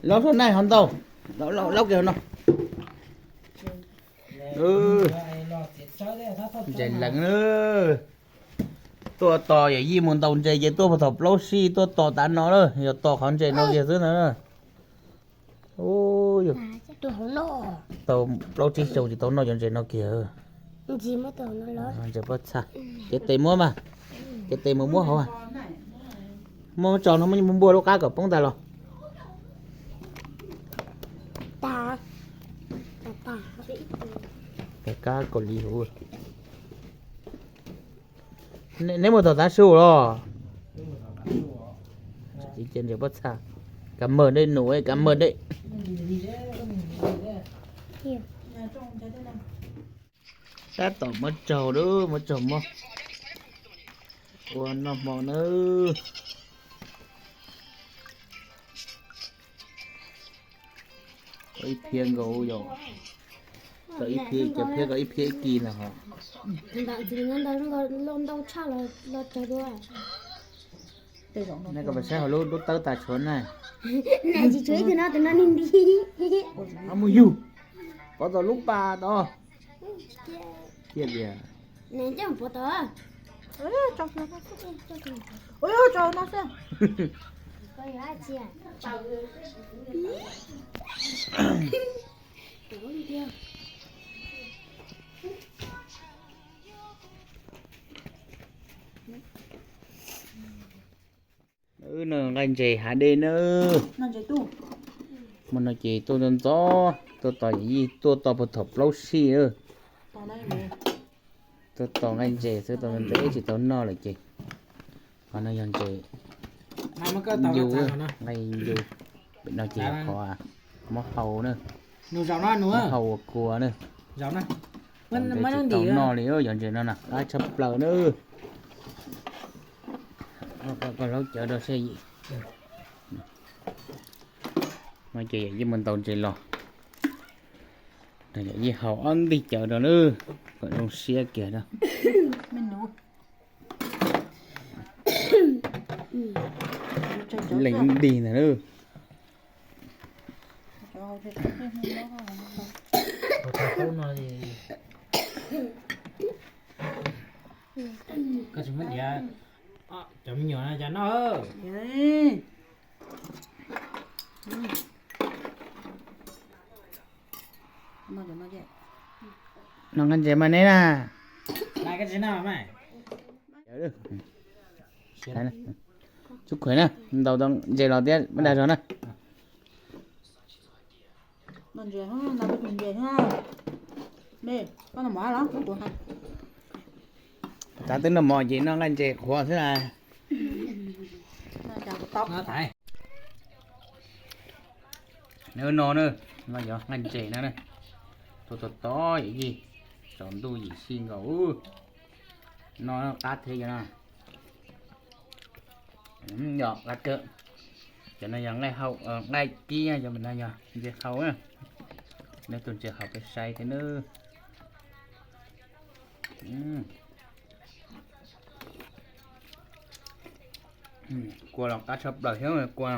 Laub saum no ho ntau, laub kiag no. Ntses leev na. Tuaj tos yawm yij mus ntaus ntses ces tuaj puag thaum plaub sij tuaj tos tav no na, yog tos qhov ntses no kiag xwb na. Tau plaub tsib xyoo tsis tau noj cov ntses no kiag. Ntses pob txha. Cev tes muab mas, cev tes mus muab hauv. Muab tso no muab npua lub qab kom poob tas los. Kab kaus lim huv. Neb mus tom tav su los? Ntses pob txha. Cảm ơn đấy nụ ơi, cảm ơn đấy. Tab tom muab tsaug lawm, muab tsaug muab ua noj hmo nawb. Koj ib phiab nkaus yom. Koj ib phiab, cov phiab koj ib phiab ib kis ntag hos. Ntawm ntsis no ntawd ntau tshaj los tsaug dua. Nej koj pab saib hauv lub lub tawb tas tshuav na. Nws tsis tshuav ib tug no, tus no nws nti. Mus yug, pov tau lub pas tod. Tiag tiag. Nws coj pov tod. Wb noj nqaij ntses hav dej na. Hmo no ces tuaj ntxov ntxov, tuaj tos yawm yij tuaj tos puag thaum plaub sij na. Tuaj tos nqaij ntses xwb, tos ntses tsis tau noj lawm ces. Qhov no yog ntses ncu, nqaij ncu. Pem no ces yog qhov muab hau na, muab hau ua kua na. Ntses tsis tau noj li, yog ntses no na qab tshaj plaws na. Koj hlaub cawv rau seb. No ces yawm yij mus ntaus ntses los, yawm yij hau ob ntig cawv rau na, kom zoo siab kiag na. Leej ntig ntag na. Koj tsis muab diav, cov me nyuam no cas noj. Noj nqaij ntses mas neb na. Tub Khuav na, ntaus tau ntses los thiab, muab dag zog na. Tav twb noj mov ces noj nqaij ntses qhuav xwb na. Neb no na, no yog nqaij ntses no na. Tuaj tos tos yawm yij, tsaus ntuj yim sij nkaus. No qab thiab yog no. Yog qab kawg. Cov no yog nqaij hau, nqaij kib, cov no yog ntses hau. Neb tus ntses hau peb saib thiab nawb. Kua los qab tshaj plaws thiab kua.